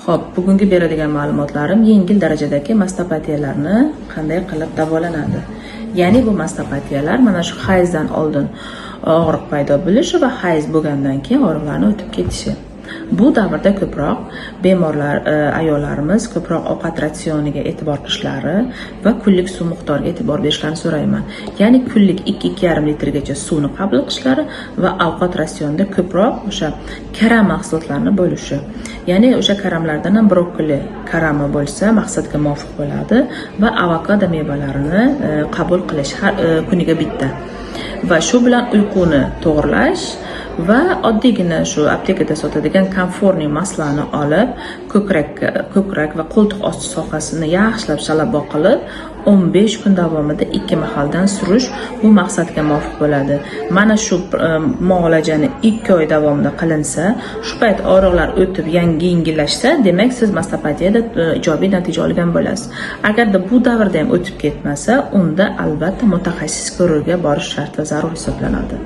Xo'p, bugungi beradigan ma'lumotlarim yengil darajadagi mastopatiyalarni qanday qilib davolanadi. Ya'ni bu mastopatiyalar mana shu hayzdan oldin og'riq paydo bo'lishi va hayz bo'lgandan keyin og'riqlarni o'tib ketishi. Bu davrda ko'proq bemorlar, ayollarimiz ko'proq ovqat ratsioniga e'tibor qilishlari va kunlik suv miqdoriga e'tibor berishlarini so'rayman. Ya'ni kunlik 2-2,5 litrgacha suvni qabul qilishlari va ovqat ratsionida ko'proq o'sha karam mahsulotlarini bo'lishi. Ya'ni o'sha karamlardan ham brokkoli karami bo'lsa, maqsadga muvofiq bo'ladi va avokado mevalarini qabul qilish har kuniga bitta. Va shu bilan uyquni to'g'irlash va oddiygina shu aptekada sotadigan камфорный масло ni olib, ko'krak va qo'ltiq osti sohasini yaxshilab shalabbo qilib, 15 kun davomida ikki mahaldan surish, bu maqsadga muvofiq bo'ladi. Mana shu muolajani 2 oy davomida qilinsa, shu payt og'riqlar o'tib, yangi yengillashsa, demak, siz mastopatiyada ijobiy natija olgan bo'lasiz. Agarda bu davrda ham o'tib ketmasa, unda albatta mutaxassis ko'rigiga borish shart va zarur hisoblanadi.